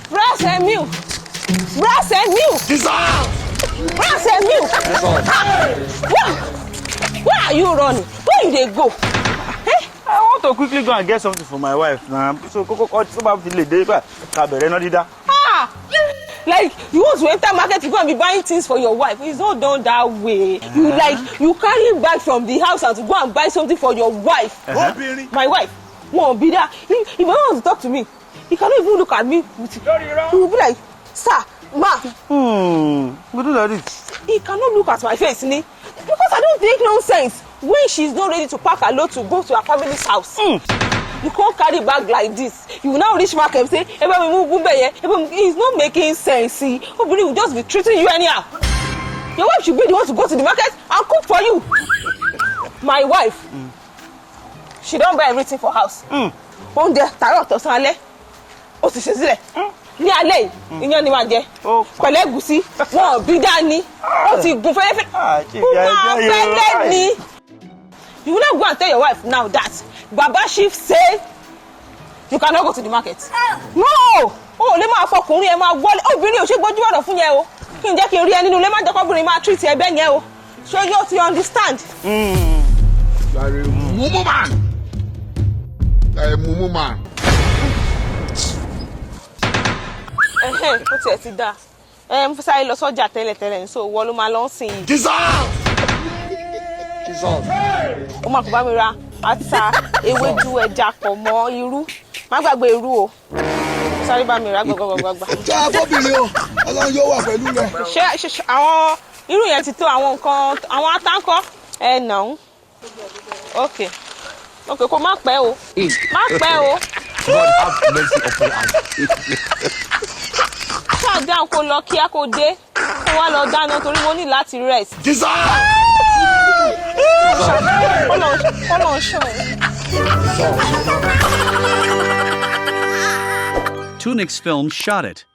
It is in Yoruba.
Bras Emil! Bras Emil! Bras Emil! Where are you running? Where you dey go? Eh? I want to quickly go and get something for my wife na so kókó kọ́ tó bá fi lè dé bá ká bẹ̀rẹ̀ iná dídá. Ah! Like you want to enter market to go and be buying things for your wife. It's not done that way. You like you carry bag from the house and to go and buy something for your wife. Obìnrin. My wife wọn be there. If I want to talk to me, he cannot even look at me with, he will be like, "Sir, ma." We do like this. He cannot look at my face ni, because I don't take nonsense. When she's not ready to pack her load to go to her family's house, you can't carry bag like this. You will now reach market, say, "Ẹ bá mi mú gún bẹ́ẹ̀ yẹn, ẹ bá mi." It's not making sense. Obìnrin will just be treating you anyhow. Your wife should be the one to go to the market and cook for you. My wife, she don buy everything for house. Oúnjẹ tàárọ̀, tọ̀sán, alẹ́, ó ti ṣe sílẹ̀. Ní alẹ́ yìí, iyán ni màá jẹ Ó pẹ̀lú ẹ̀gúsí. Wọn ò bí dání, ó ti gún fẹ́lẹ́fẹ́. Ah, chief, Ó ìyá máa ẹjọ́ yìí o. fẹ́lẹ́ ni. You will now go and tell your wife now that Baba Chief say you cannot go to the market. No, o ò lè máa fọkùnrin ẹ máa wọlé. Obìnrin ò ṣe gbójú ọ̀rọ̀ fún yẹn o. Kí n jẹ́ kí n rí ẹ nínú ilé, má jẹ́ kọ́bìnrin máa treat ẹ bẹ́ẹ̀ yẹn o. Ṣé yóò ti understand? You are a mumu man. You are a mumu man. Ẹhẹ́n, ó tiẹ̀ ti dáa. Ẹ ń sáré lọ sọ́jà tẹ́lẹ̀tẹ́lẹ̀ ní, so wọ́n ló máa lọ sìn yìí. Jesus! Jesus. Ó máa kó bá mi ra ata, ewédú, ẹja pọ̀ mọ́ irú. Má gbàgbé irú o. Sáré bá mi ra gbọgbọgbọgbà. Ṣé afọ́bìnrin o, Ọlọ́run yóò wà pẹ̀lú rẹ. Ṣé àwọn irú yẹn ti tó? Àwọn nǹkan, àwọn atáńkọ́ ẹ nà ń. Ok, kó má pẹ́ o, má pẹ́ o. God have mercy upon us. Ṣáà dáhùn, kó lọ kíá, kó dé, kó wá lọ dáná, torí mo ní láti rest. Jesus! Kọ́lọ̀ ń ṣọ́ ẹ. Tunix Films shot it.